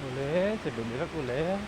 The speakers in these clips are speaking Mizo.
Awle che be rak ule.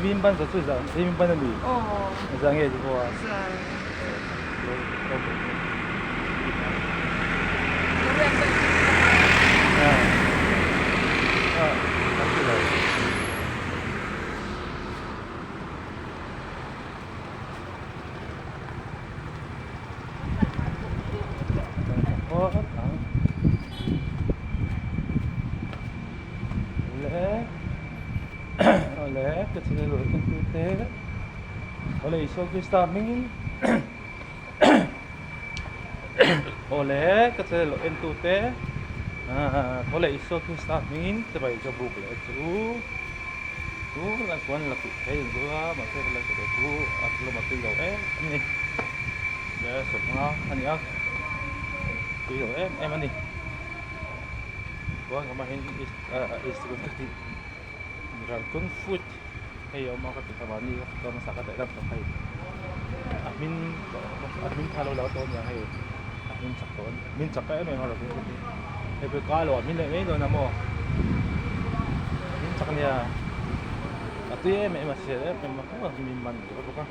你们班是最早，你们班的女，哦，专业的话，是啊，啊，是的。Awle ka channel lo en tu te awle Isua Krista hmingin awle ka channel lo en tu te awle Isua Krista hmingin chibai ka buk leh chu u lai khuan la kuh thei ang chu a mahse ka la ti leh chu a lam a tui lo em a ni sawmnga a ni a tui lo em em a ni chuan amahin Ralkun food hei a awm a ka ti mahni ka ti hmasa ka daih lam hei a hmin a hmin kha a lo lang tawh aniang hei a hmin chak tawh a ni hmin chak em em a ralkun food hi hei pawh ka lo a hmin leh mai dawn a maw a hmin chak ania a tui em em a hrisel em em a hmin man tur bawk a.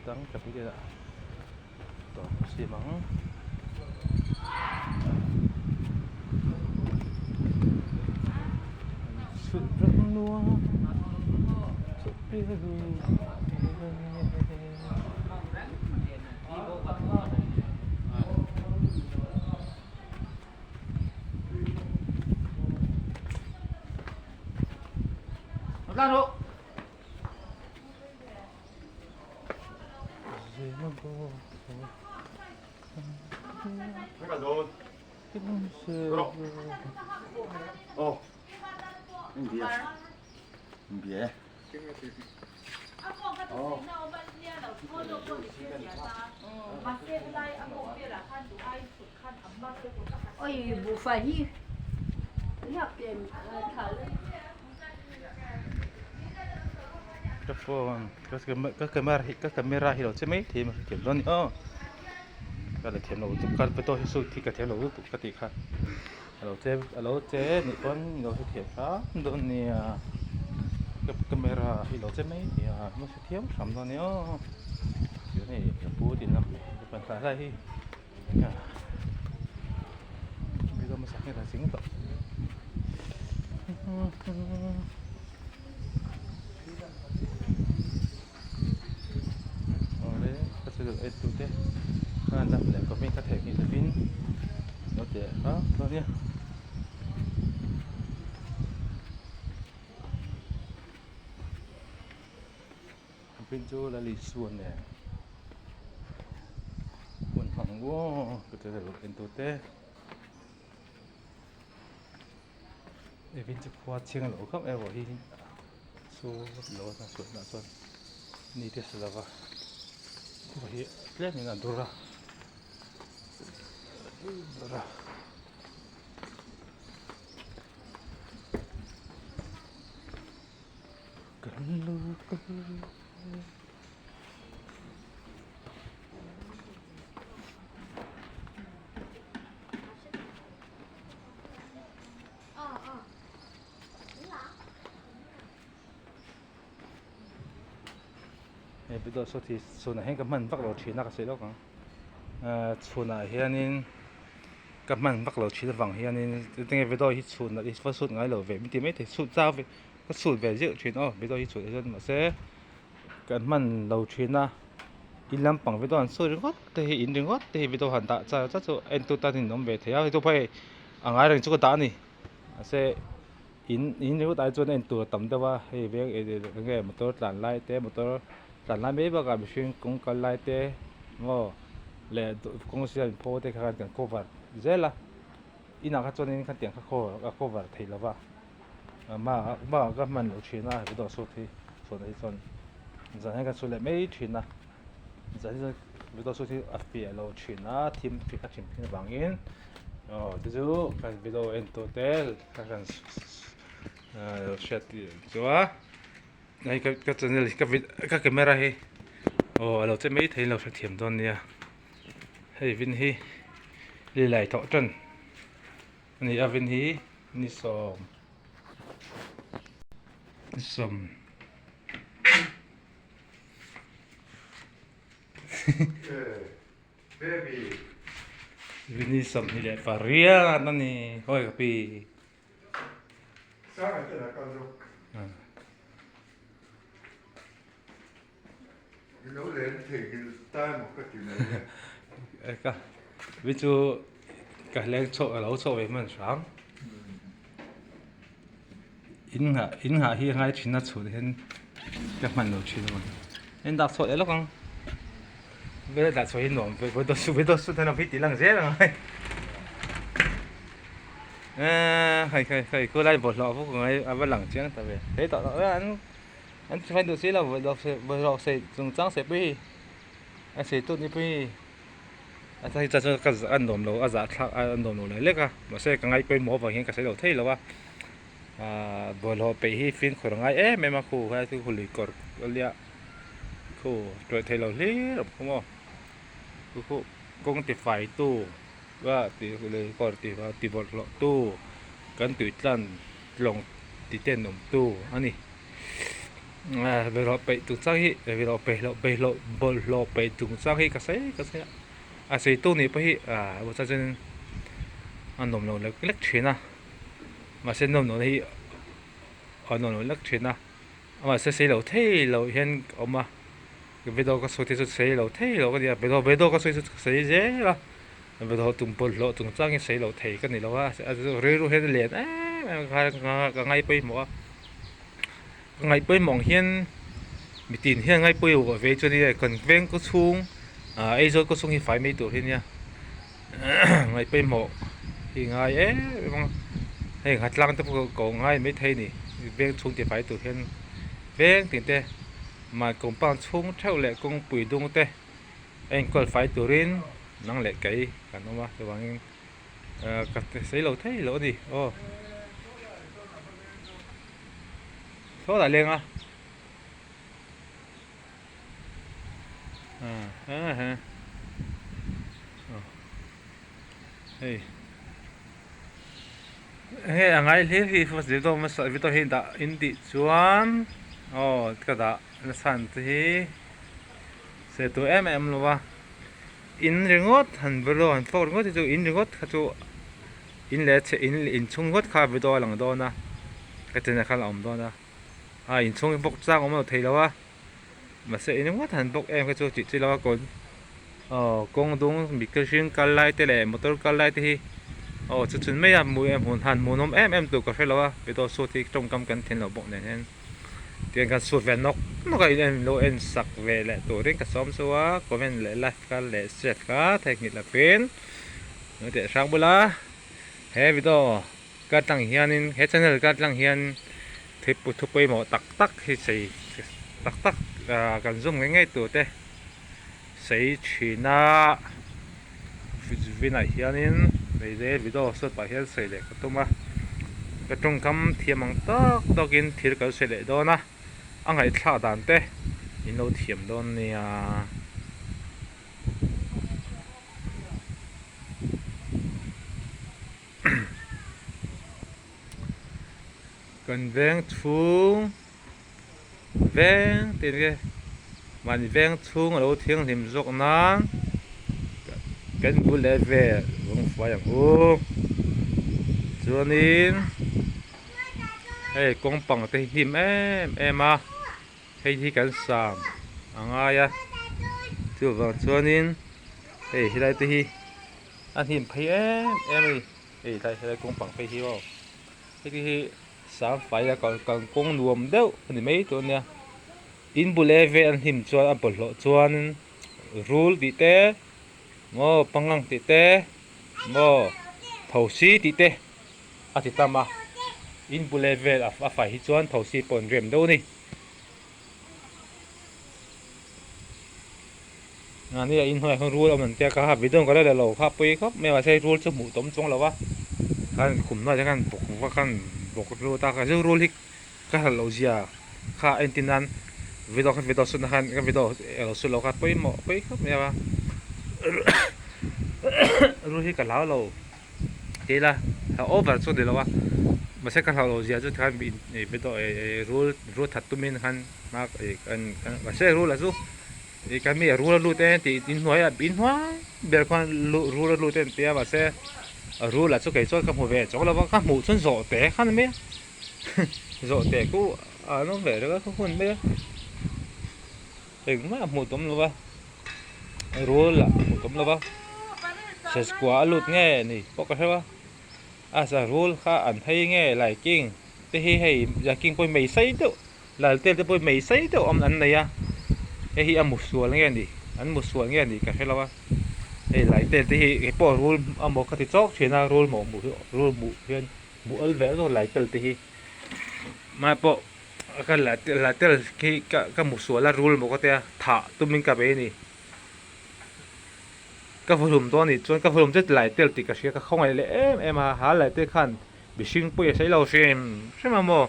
Tang ka phi a tawp siam ang chhut ram nuam chhut Ka phone ka camera hi ka camera hi lo che mai thei a hrethiam dawn a ni aw ka la thiam lo lutuk ka photo hi shoot hi ka thiam lo lutuk ka tih kha a lo che a lo che nih pawn lo hrethiam hram dawn nia ka camera hi lo che mai thei a lo hrethiam hram dawn a ni aw chuan hei ka pu tih na pan thlai hlai hi. Vin chu Lal Isua nen hun hmang uau ka ti rilru en tute. Evin chu khua chhing lo khauh erawh hi chu lo a suatna chuan ni te sa lova khua hi tlem in a dur a dur a. Hei video saw thi chhunah hian ka hman vak lo thin a ka sawi lawk ang ahh chhunah hianin ka hman vak lo thin avang hianin tinge video hi chhun hi va chhut ngai lo ve min ti maithei chhut chau ve ka chhut ve zeuh thin aw video hi chhut hian mahse kan hman lo thin a in lampang video an sawi ringawt te hi in ringawt te hi video han dah char char chu entu tan in awm ve thei a hei chu phei a ngai reng chu ka dah a ni mahse in in ringawt ai chuan en tur a tam deuh a hei veng eng nge motor tlan lai te motor tlan lai mai bakah mihring kawng kal lai te maw leh kawng siam in pho te khan kan cover zel a inah kha chuanin khatiang kha a cover theih lo va. Mah mah ka hman loh thin a video shoot hi chhuah hi chuan zan hian ka chhuah leh mai thin a zan hi chuan video shoot hi a fiah lo thin a thim a thim thin avangin aw te chu kan video en tawh te ka han lo hriat tih chu a hei ka channel hi ka camera hi aw a lo che mai thei in lo hrethiam dawn nia hei vin hi lilai thawh tan a ni a vin hi. Ni sawm ni sawm ni sawmhnih leh pariat a ni hawi ka pi Eka chu ka hleng chhoh a lo chhoh ve hman hram in nghah in nghah hi a ngai thin a chhut hian ka hman lo thin a en dak chhuah leh lawk ang vel dah chhuah hi nuam ve ve daw sut hian a tih lang zel ang a eee hei hei hei khulai bawlhhlawh vuk ang a va lang chiang ta ve thei tawh loh an. An ti fai duh si lo bawlhhlawh sei chungchang sei pawh hi a sei tut ni pawh hi a hei chuan ka a nuam lo a zahthlak a nuam lo lek lek a mahse ka ngai pawimawh avang hian ka sawi lo thei lo a ahh bawlhhlawh peih hi fimkhur a ngai em em a khu helai chu lui kawr a lia khu tawih thei lo hlir a awm kha maw khu khu kawng ti fai tu a ti lui kawr ti bawlhhlawh tu kan tui tlan tlawng ti ten awm tu a ni. Bawlhhlawh peih chung chang hi bawlhhlawh peih loh peih loh bawlhhlawh peih chung chang hi ka sawi ka sawi a a sawi tu nih pawh hi ah chuan a nuam lo lek lek thin a mahse nuam lo hi a nuam lo lek thin a mahse sei lo thei lo hian a awm a video ka sawi te chu sei lo thei lo ka ni a video video ka sawi chu ka sawi zel a video tum bawlhhlawh chung chang hi sei lo thei ka ni lo a rilru hian a lian em em a ka ngai pawimawh a. Ka ngaih pawimawh ang hian mitin hian ngaih pawimawh ve chu ania kan veng khaw chhung ah Aizawl khaw chhung hi fai mai tur hi ania ngaih pawimawh hi ngai em em a hei nghatlang te pawh ka ngai maithei a ni veng chhung ti fai tur hian veng tin te mahni compound chhung theuh leh kawngpui dung te a enkawl fai turin nang leh kei kan awm a chuvangin ah ka sawi lo thei lo a ni aw. Saw lah leng a hei hei a ngai hlir hi first video hmasa video hi dah in tih chuan aw ka dah nasa ang te hi sawi tur em em lo va in ringawt han video han fawk ringawt hi chu in ringawt kha chu. In leh chhe in inchhung ngawt kha video a lang dawn a ka channel khan a awm dawn a a inchhung hi bawk chang awm lo thei lo a mahse in ngawt han bawk em kha chu tih chi lo a kawn aw kawng dung mihring kal lai te leh motor kal lai te hi aw chu chhun mai a hmu em han hmuhnawm em em tur ka hre lo a video shoot hi tawngkam kan thian lo bawk nen hian. Tihian kan sut ve nawk nawk a in en lo en sak ve leh turin ka sawm chu a comment leh like kha leh share kha theihnghilh lovin lo teh hrang bula he video ka tlang hianin he channel ka tlang hian thil thu pawimawh tak tak hi sei tak tak ah kan zoom ngei ngei tur te sei thin a vinah hianin hei video sawi pah hian sawi leh ka tum a ka tawngkam thiam ang tawk tawkin thil kan sawi leh dawn a a ngaihthlak dan te in lo thiam dawn nia. Kan veng chhung veng tih nge mahni veng chhung a lo thianghlim zawk nan kan bul leh vel rawng fai ang u chuanin hei kawng pang te hi hnim em em a hei hi kan sam a ngai a chuvang chuanin hei helai te hi a hnim phei em em a ni hei tlai helai kawng pang phei hi aw heti hi sang fai a kal kalkawng nuam deuh a ni mai tawh a nia in bul e vel an hnim chuan a bawlhhlawh chuan rul tih te maw pangang tih te maw thosi tih te a ti tam a in bul e vel a fai hi chuan thosi pawh an rem deuh a ni. Mahni a inhnuaiah khan rul a awm an tia ka ha video ka la la lo kha pawi khawp mai a mahse rul chu hmuh tawm chuang lo a khan khum hnuaiah te khan bawk vak khan bawk lut a ka chu rul hi ka hlat loh zia kha a entir nan video kha video sut na khan ka video a lo sut lo kha pawimawh pawi khawp mai a rul hi ka hlau lo. Ti ila hlauh over chu ni lo a mahse ka hlauh loh zia chu tikhan rul rul that tumin khan hma mahse rul a chu ih ka mi a rul a lut e tih inhnuai ah inhnuai ber khuan rul a lut e an ti a mahse rul ah chu kei chuan ka hmu ve chawk lo va ka hmuh chuan zawh te khan a mai a zawh te khu an awm ve reng a ka hun mai a engmah hmuh tawm lo va rul ah hmuh tawm lo va seskuah a lut nge ni pawh ka hreu a a sa rul kha an phei nge laiking te hi hei laiking pawh hi mei sei deuh lal tel te pawh hi mei sei deuh awm an nei a hei hi a mu sual nge ni an mu sual nge ni ka hre lo a hei lai tel te hi kei pawh rul amaw ka ti chawk thin a rul maw hmuh hi rul hmuh hian hmuh al ve zawk lai tel te hi mahse pawh ka la tel khi ka ka hmu sual a rul maw ka tia thah tumin ka bei a ni ka vawhlum dawn a nih chuan ka vawhlum zet lai tel tih ka hria ka khawngaih leh em em a ha lai te khan mihring pawh i sawi lo hrim hrim a maw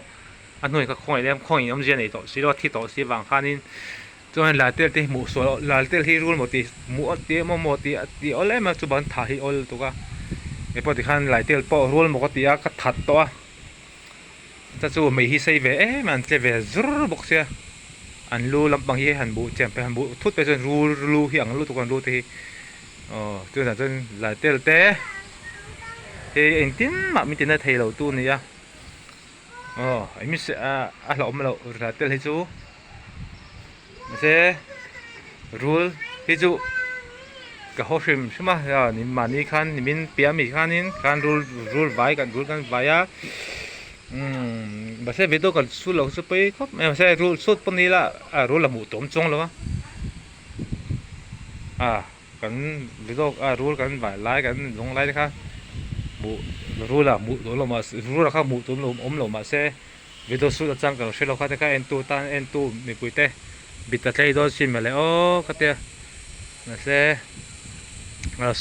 a hnuai ka khawngaih leh em khawngaih awmzia nei tawh si lo a thi tawh si vang khanin chuan lai tel te hi hmuh sual lai tel hi rul maw tih hmuh a tih emaw maw tih tih awl em a chuvang thah hi awl lutuk a engpawh tikhan lai tel pawh rul maw ka ti a ka that tawh a. Cha chu mei hi sei ve em a an tle ve zur bawk sia an lu lampang hi han buh chian han buh thut phei chuan rul lu hi ang lutuk an lu te hi aw chutah chuan lai tel te hei engtin mah min tina thei lo tu a ni a aw eng a hlauhawm loh lai tel hi chu mahse rul hi chu ka haw hrim hrim a mahni khan nimin piah ami khanin khan rul rul vai kan rul kan vai a umm mahse video kan su lo chu pawi khawp mai a mahse rul sut pawh ni ila a rul a hmuh tawm chuang lo a a kan video a rul kan vai lai kan zawng lai te kha hmuh rul a hmuh tawm lo mahse rul a kha hmuh tawm lo awm lo mahse. Video sut atang ka lo hre lo kha te kha entu tan entu mipui te bit a tlei dawn sin mawle aw ka tia mahse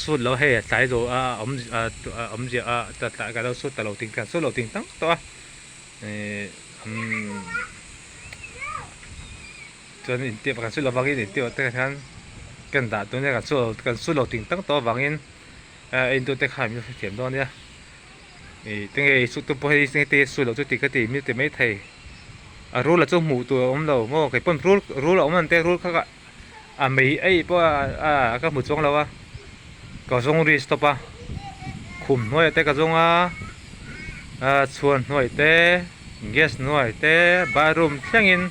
sut lo hei a tlai zo a awm a awmzia a tlai ka lo sut ta lo ting kan sut lo ting tang tawh a ihh umm chuan inti kan sut lovangin inti te khan kan dah tun nia kan sut lo ting tang tawh avangin entu te khan min hrethiam dawn nia. Ih tinge i sut pawh hei tinge te sut loh chu tih ka ti mi ti mai thei a rul ah chu hmuh tur a awm lo maw kei pawn rul rul a awm ang te rul kha ka a mei eih pawh a ka hmu chuang lo a ka zawng ri stop a khum hnuaiah te ka zawng a a chhuan hnuai te gas hnuai te bathroom thlengin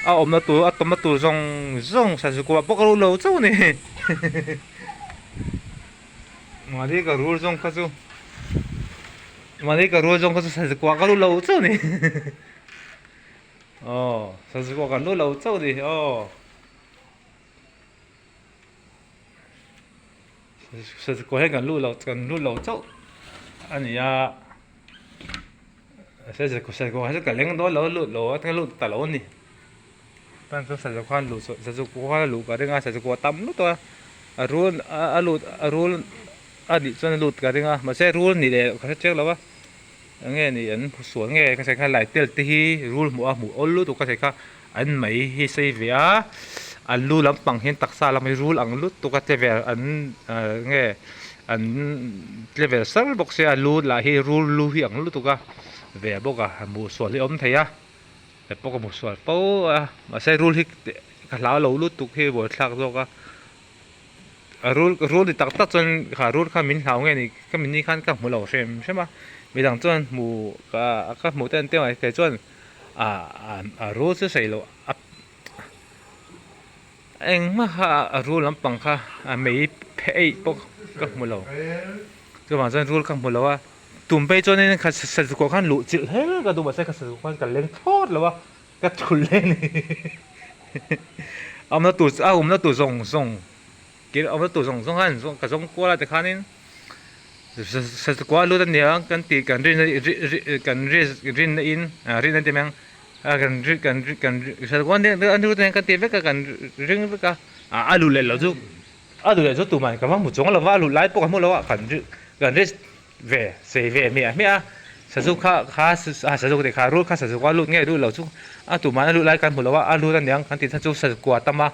a awmna tur a tawmna tur zawng zawng sazukua pawh ka ru lo chauh a ni. Mahni ka rul zawng kha chu mahni ka rul zawng kha chu sazukua ka ru lo chauh a ni. Aw Sazukua kan lut lo chauh ni aw. Sazukua hian kan lut lo kan lut lo chauh a ni a. Sazukua hi chu ka leng dawn lo a lut lo a ka lut ta lo a ni. Chuan chu Sazukua khan luh Sazukua khan a luh ka ring a Sazukua tam lutuk a a rul a lut a rul a nih chuan a lut ka ring a mahse rul nih leh ka hre chiang lo a. Eng nge ni an hmu sual nge ka sawi kha lai tel te hi rul hmuh a hmuh awl lutuk ka sawi kha an mai hi sei ve a an lu lampang hian taksa lam hi rul ang lutuk a tle vel an eng nge an tle vel sar bawk sia lu lah hi rul lu hi ang lutuk a ve bawk a hmuh sual hi a awm thei a he pawh ka hmu sual fo a mahse rul hi ka hlau lo lutuk hi buaithlak zawk a. A rul rul ni tak tak chuan kha rul kha min hlau nge ni ka mi ni khan ka hmu lo hrem hrem a midang chuan hmu ka ka hmuh te an ti ang kei chuan ah a rul chu sawi loh a engmah kha a rul lampang kha a mei phe eih pawh ka hmu lo chuvang chuan rul ka hmu lo a tum phei chuanin kha sazuk ah khan luh chilh hle ka duh mahse ka sazuk khan ka leng thlawt lo a. Ka thul hle a ni. A awmna tur a awmna tur zawng zawng kir a awmna tur zawng zawng khan ka zawng kual a tikhanin Sazukua lut a nia kan tih kan rin kan rinna in rinna ti mai ang a kan kan kan Sazukua a lut a nia kan ti vek a kan ring vek a a luh leh loh chu a luh leh chu tumah ka va hmu chuang lo va a luh lai pawh ka hmu lo a kan kan risk ve sei ve hmiah hmiah a sazu kha kha a sazu tih kha rul kha sazu kha a lut ngei lut lo chu a tumah a lut lai kan hmu lo a a lut aniang kan tih kha chu sazu kua tam a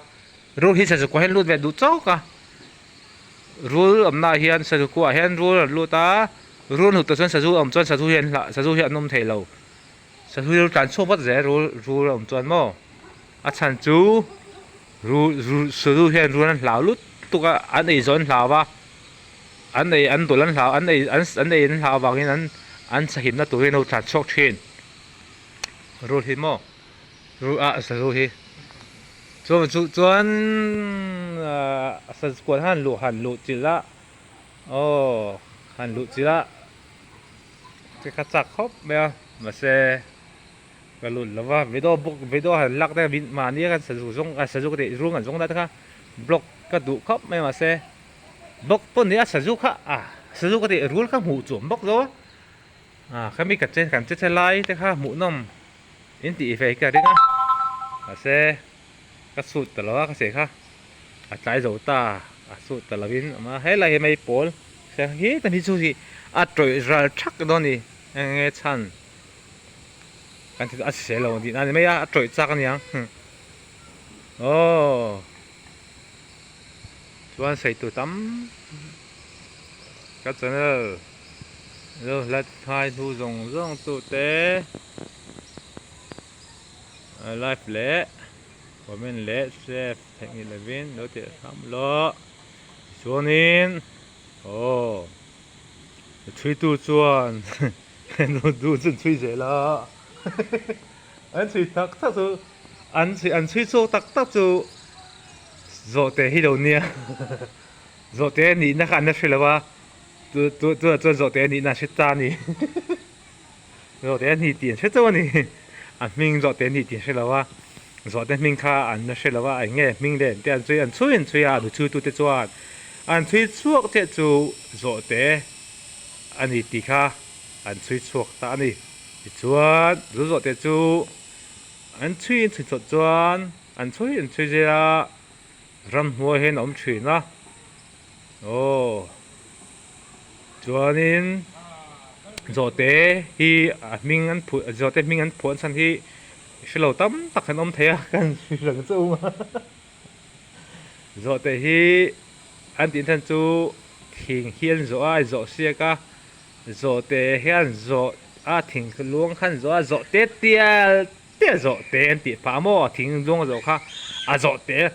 rul hi sazu kua hian lut ve duh chauh a rul awmna ah hian sazu kua ah hian rul an lut a rul an hmuh tawh chuan sazu a awm chuan sazu hi an hlah sazu hi an awm thei lo sazu hi tlan chhuak vat zel rul rul a awm chuan maw a chhan chu rul rul sazu hian rul an hlau lutuk a an eizawn hlau a. An ei an dawlh an hlau an ei an an ei an hlau avangin an an sahimna turin a lo tlan chhuak thin. Rul hi maw rul ah sazu hi chuan chu chuan ah sazu kual han luh han luh chilh a aw han luh chilh a che kha chak khawp mai a mahse ka lut lo va video bawk video han lak te mahni a kan sazu zawng ah sazu ka tih rul kan zawng lai te kha block ka duh khawp mai mahse. Bawk pawh ni a sazu kha ah sazu ka tih rul kha hmuh chu awm bawk zo a ah khami ka che kan che che lai te kha hmuhnawm in tih ve ka ring a mahse ka chhut ta lo a ka che kha a tlai zo ta a chhut ta lo in awm a helai hi mai pawl hi ta hi chu hi a tawih ral thak dawn a ni eng nge chhan kan ti a hrisel lo tihna a ni mai a a tawih chak a niang aw. Chuan sawitu tam ka channel lo hlat ngai hnu zawng zawng tu te live leh comment leh share theih ni lovin lo tih hram lawh chuanin aw chhuitu chuan du chu an chhui zel a an chhui tak tak chu an chhui an chhui chhuak tak tak chu. Zawhte hi lo nia zawhte nihna kha an la hre lo a chu chu chutah chuan zawhte nihna an hre ta a ni zawhte a ni tih an hre chauh a ni a hming zawhte a ni tih an hre lo a zawhte hming kha an la hre lo a eng nge hming leh te an chhui an chhui an chhui a an chhui tute chuan an chhui chhuak chiah chu zawhte a ni tih kha an chhui chhuak ta a ni tichuan chu zawhte chu an chhui an chhui chhuah chuan. An chhui an chhui zir a, ramhnuai hian a awm thin a, aw chuanin zawhte hi a hming an phuh zawhte hming an phuah chhan hi hre lo tam tak an awm thei a kan hre reng chu a zawhte hi an tih chhan chu thing hi an zawh a a zawh siak a zawhte hian zawh a thing luang khan zawh a zawhte tial. Te a zawh te an tih phah maw thing zawng a zawh kha a zawh te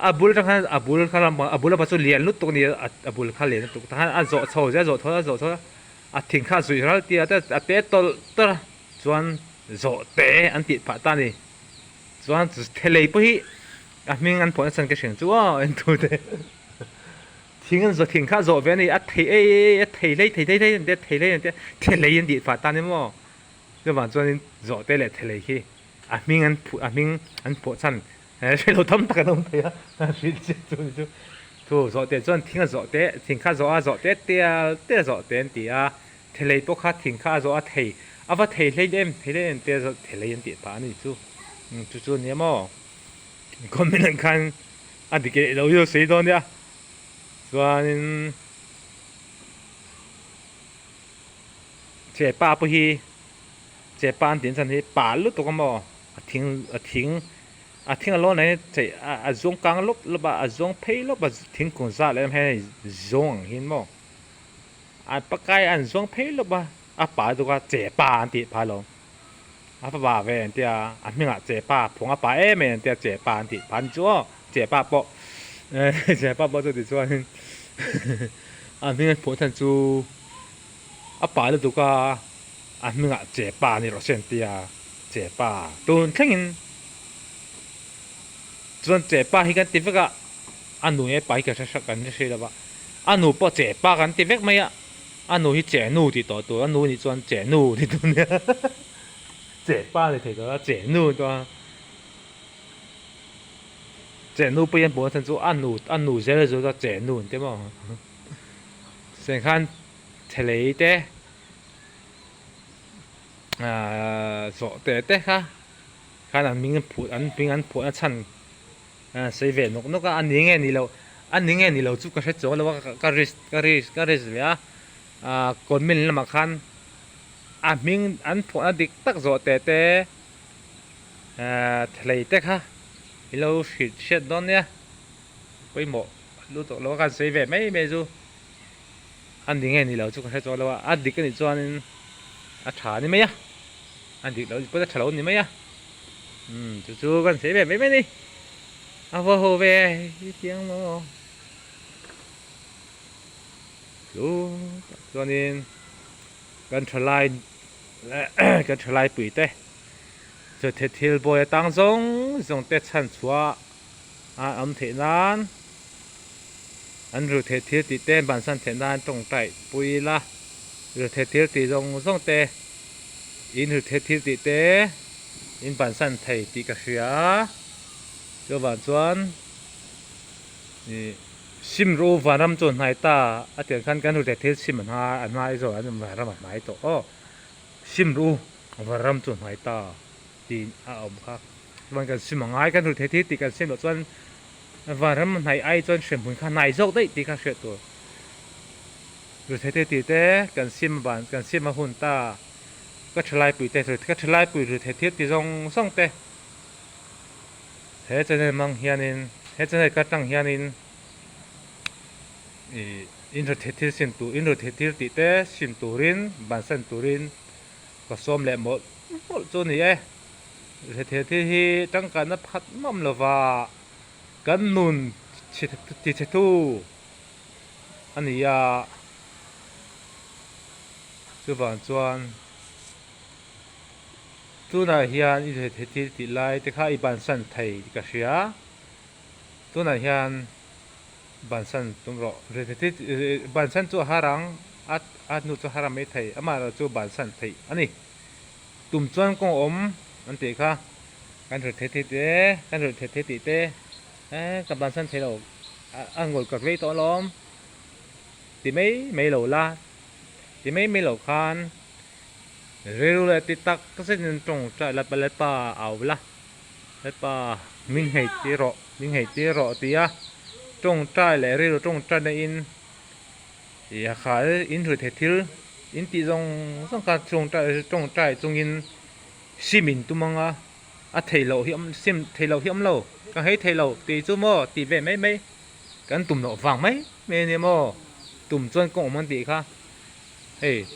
a bul atang khan a bul kha lam a bul lamah chu lian lutuk a ni a a bul kha lian lutuk tah khan a zawh chho zel a zawh chho a zawh chho a a thing kha a zuih ral tia te a te tawlh tawlh a chuan zawh te an tih phah ta a ni chuan thelei pawh hi a hming an phuah nasa ka hriat chu aw en tu te thing an zawh thing kha a zawh ve a ni a thei ei a thei hlei thei hlei an tia thei hlei an tia thelei an tih phah ta a ni maw. Chuvang chuanin zawhte leh thelei khi A hming an phuh a hming an phuah chhan hre lo tam tak an awm thei a hrilh chiah chu ni chu chu zawhte chuan thing a zawh teh thing kha a zawh a zawh te tial tial a zawh te an ti a thelei pawh kha thing kha a zawh a thei a va thei hlei em thei hlei em tia thelei an tih phah a ni chu chu chu a nia maw comment ah khan a dik leh lo hi sawi dawn nia chuanin chepa pawh hi. Chepa an tih chan hi pa lutuk a maw a thing a thing a thing a lawn ah hian chei a zawng kang lawp lawp a a zawng phei lawp a thingkung zat leh em hian hei zawng ang hian maw a pakai an zawng phei lawp a a pa lutuk a chepa an tih phah lo a fapa ve an tia a hmingah chepa phawng a pa em em an tia chepa an tih phah a ni chu aw chepa pawh chepa pawh chu tichuanin a hming an phuah chhan chu a pa lutuk a. A hmingah Chepa a ni rawh se an ti a, Chepa tun thlengin chuan Chepa hi kan ti vek a, a nu nge pa hi ka hre hre kan hre hrih lo va, a nu pawh Chepa kan ti vek mai a, a nu hi Chenu tih tawh tur, a nu nih chuan Chenu tih tur nia, Chepa ni thei tawh a, Chenu tawh a, Chenu pawh hian pawh a chhan chu a nu a nu zel a zawt a Chenu an ti maw, chutiang khan thelei te. Ahh zawh teh te kha khan an hming phuh an hming an phuah na chhan a sawi ve nawk nawk a a ni nge ni lo a ni nge ni lo chu ka hre chuang lo a ka risk ka risk ka risk ve a ahh comment lamah khan a hming an phuah na dik tak zawh teh te ahh thlei te kha i lo hrilh hriat dawn nia pawimawh lutuk lo a khan sawi ve mai mai chu. A ni nge ni lo chu ka hre chuang lo a, a dik a nih chuanin a tha a ni mai a, a dik loh pawh a tha lo a ni mai a, umm chu chu kan sawi ve mai mai a ni, a va ho ve i chiang maw chu tah chuanin kan thalai kan thalai pui te chu thil bawi atang zawng zawng te chhan chhuah a awm theih nan. An ruhtheih thil tih te bansan theih nan tawngtai pui ila, ruhtheih thil tih zawng zawng te in ruhtheih thil tih te in bansan thei tih ka hria a, chuvang chuan ih sim ru vanram chu a hnai ta a tiang khan kan ruhtheih thil sim a hnai a hnai zawh an vanram a hnai tawh aw, sim ru vanram chu a hnai ta tih a awm kha, chuan kan sim a ngai kan ruhtheih thil tih kan sim loh chuan. Vanram hnaih ai chuan hremhmun kha hnai zawk daih tih kha hriat tur. Ruthete tih te kan sim van kan sim a hun ta ka thalai pui te ka thalai pui ruthe thil ti zawng zawng te he channel hmang hianin he channel ka tang hianin ih in ruthe thil sim tur in ruthe thil tih te sim turin bansan turin ka sawm leh mawlh mawlh chu a ni e. Rethei thil hi tangkaina phat mawm lova kan nun tichhetu a ni a, chuvang chuan tunah hian i rethei thil tih lai te kha i bansan thei tih ka hria, tunah hian bansan tum rawh, rethei thil bansan chu a har ang, a hnu chu a har ang maithei, amaherawhchu bansan theih a ni. Tum chuan kawng awm an tih kha kan hrilh thei thei te kan hrilh thei thei tih te eh ka bansan thei lo a ngawi ka rei tawh alawm ti mai mai lo la ti mai mai lo khan rilru leh ti tak zetin tawngtai la lalpa au la lalpa min ngei tir rawh min ngei tir rawh tia tawngtai leh rilru tawngtai na in. Ih a khal in hrui thei thil in tih zawng zawng kha tawngtai tawngtai chungin sim in tum ang a a theih loh hi awm sim theih loh hi awm lo ka hei theih loh tih chu maw tih ve mai mai kan tum loh vang mai mai a nia maw tum chuan kawng awm an tih kha hei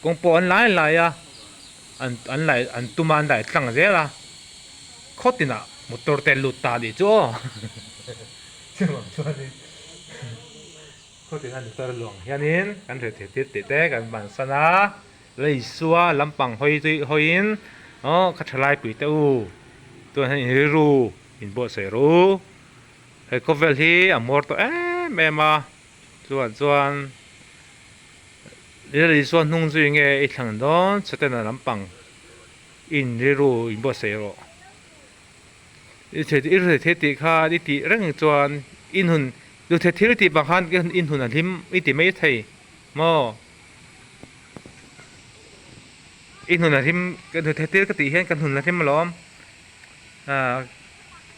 kawng pawh an lai lai a an an lai an tum a an lai tlang zel a khaw tinah motor te lut ta anih chu aw chuvang chuanin. Khawtin a motor luang hianin kan reh thei tir tih te kan bansan a, Laisua lampang hawi chu hawiin aw kha tha lai pui te u chuan hian in rilru in buatsaih ru he khawvel hi a muar tawh em em a chuan chuan Laisua hnung zui nge i thlang dawn Satana lampang in rilru in buatsaih rawh. I ruih theih tih khan i tih reng chuan i nun ruih theih thil tih vang khan i nun a hlim i ti mai thei maw? I nun a hlim ruih theih thil ka tih hian ka nun a hlim alawm ah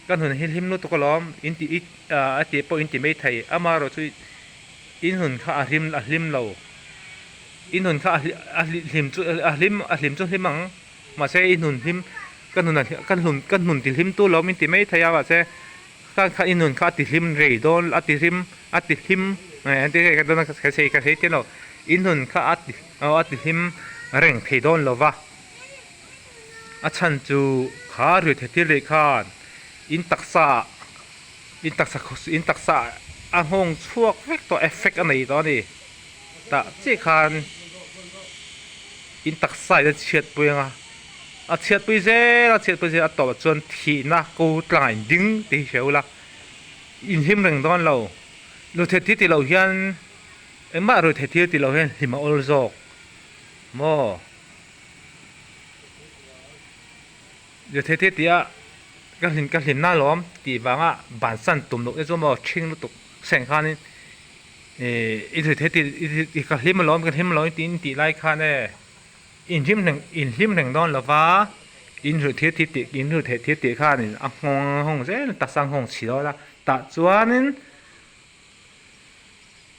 ka nun hi hlim lutuk alawm in tih i ah a tih pawh in ti mai thei amaherawhchu i nun kha a hlim a hlim lo i nun kha a hlim chu a hlim a hlim chu hlim ang. Mahse i nun hlim ka nun ka nun ka nun ti hlim tu lo min ti mai thei a mahse kha kha i nun kha a ti hlim rei dawn a ti hlim a ti hlim ka dawn a ka sei ka sei chian lo i nun kha a ti aw a ti hlim reng thei dawn lo va a chhan chu kha ruihtheih thil rih khan in taksa ah in taksa in taksa ah a nghawng chhuak vek tawh effect a nei tawh a ni. Tah chiah khan in taksa in a chhiat pui ang a, a chhiat pui zel a chhiat pui zel a tawpah chuan thihna ko tlangah in ding tih hi hria ula, in hlim reng dawn lo. Ruihtheih thil tih loh hian engmah ruihtheih thil tih loh hian hlim a awl zawk maw? Ruihtheih thil tih a ka hlim ka hlimna alawm tih vanga bansan tum loh te chu maw ṭhing lutuk seng khanin. I thei thei tih ka hlim alawm ka hlim alawm tiin tih lai khan e in hlim reng in hlim reng dawn lova in hrilh thil thil tih in hrilh theih thil tih khanin a nghawng a nghawng zel taksa a nghawng chhi dawn a tah chuanin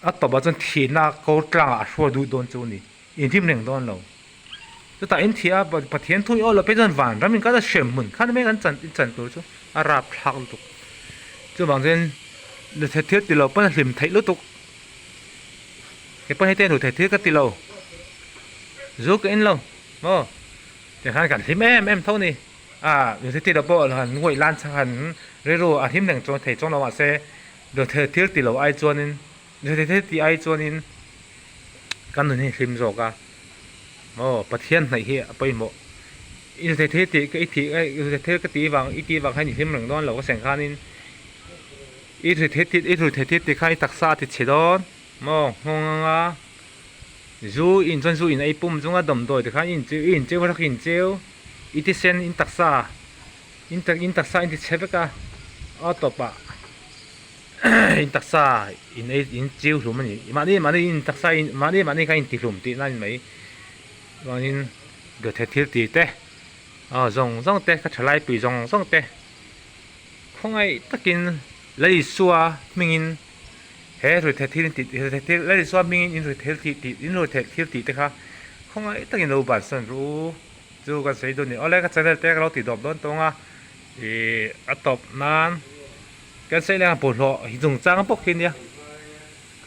a tawpah chuan thihna ko tlangah a hruai duh dawn chu a ni in hlim reng dawn lo chutah in thih a Pathian thu i aw loh phei chuan vanram in kal a hremhmun khan mai kan chan chan tur chu a rapthlak lutuk chuvang chuan. Ruihtheih thil ti lo pawn a hlim theih lutuk. Kei pawh hetiang ruihtheih thil ka ti lo. Zu ka in lo maw? Tikhan kan hlim em em tho ni. A ruihtheih thil lo pawh han ngawih lan chak han rilru a hlim reng chuang thei chuang lo mahse ruihtheih thil ti lo ai chuanin ruihtheih thil tih ai chuanin kan nun hi hlim zawk a maw? Pathian hnaih hi a pawimawh. I ruihtheih thil tih i thih ruihtheih thil ka tih vang i tih vang khan i hlim reng dawn lo ka seng khanin. I ri thei tit i ri thei tit tih kha i taksa a ti chhe dawn maw nghawng anga zu in chuan zu in a i pum chunga dawmdawi te khan i incheu i incheu vek a incheu i tisen in taksa in in taksa in ti chhe vek a a tawpah in taksa in ei in chiu hlum a ni mahni mahni in taksa in mahni mahni kha in ti hlum tihna a ni mai chuanin dawhthei thil tih te aw zawng zawng te ka thalai pui zawng zawng te. Khawngaih takin Lal Isua hmingin he ruihtheih thil in tih ruihtheih thil Lal Isua hmingin in ruihtheih thil tih in ruihtheih thil tih te kha khawngaih takin lo bansan rawh u chu kan sawi dawn a ni. Awle ka channel te ka lo tih dawp dawn tawng a ih a tawp nan kan sawi leh ang bawlhhlawh hi chungchang bawk hi nia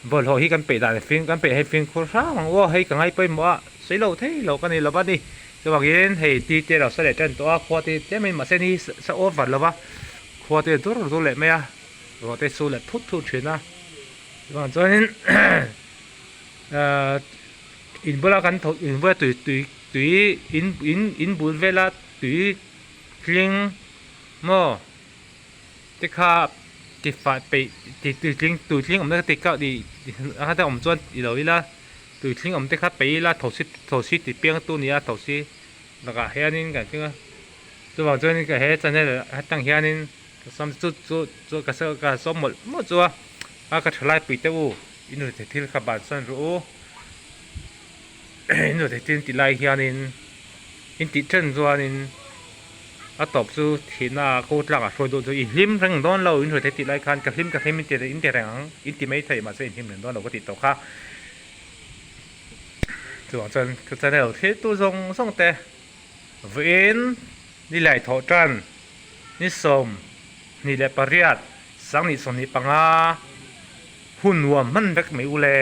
bawlhhlawh hi kan peih dan fim kan peih hei fimkhur hrang ang aw hei ka ngai pawimawh a sawi lo thei lo ka ni lo va ni. Chuvangin hei ti te lo sa leh tan tawh a, khua te tlem in mahse ni sa over lo va, khua te dur dur leh mai a, ruah te su leh thut thut thin a, chuvang chuanin ahh in bula kan tho in bula tui tui tui in in in bul vela tui tling maw te kha ti fah peih ti tui tling tui tling awmna te kha ti a kha te awm chuan ti lo ila. Tui thling awm te kha pei ila thosi thosi tih piang tu nia thosi lakah hianin kan tling a chuvang chuanin ka he channel atang hianin ka sawm chu chu chu ka saw ka sawm mawlh mawlh chu a a ka thalai pui te u in ruihtheih thil kha bansan rawh u in ruihtheih thil tih lai hianin in tih then chuanin a tawp chu thihna ko tlakah hruai duh chu i hlim reng dawn lo in ruihtheih tih lai khan ka hlim ka hlim in ti in ti reng ang in ti mai thei mahse in hlim reng dawn lo ka tih tawh kha. Chuvang chuan ka channel thil tu zawng zawng te vawiin ni lai thawh tan ni 28 25 hun nuam hman vek mai u le.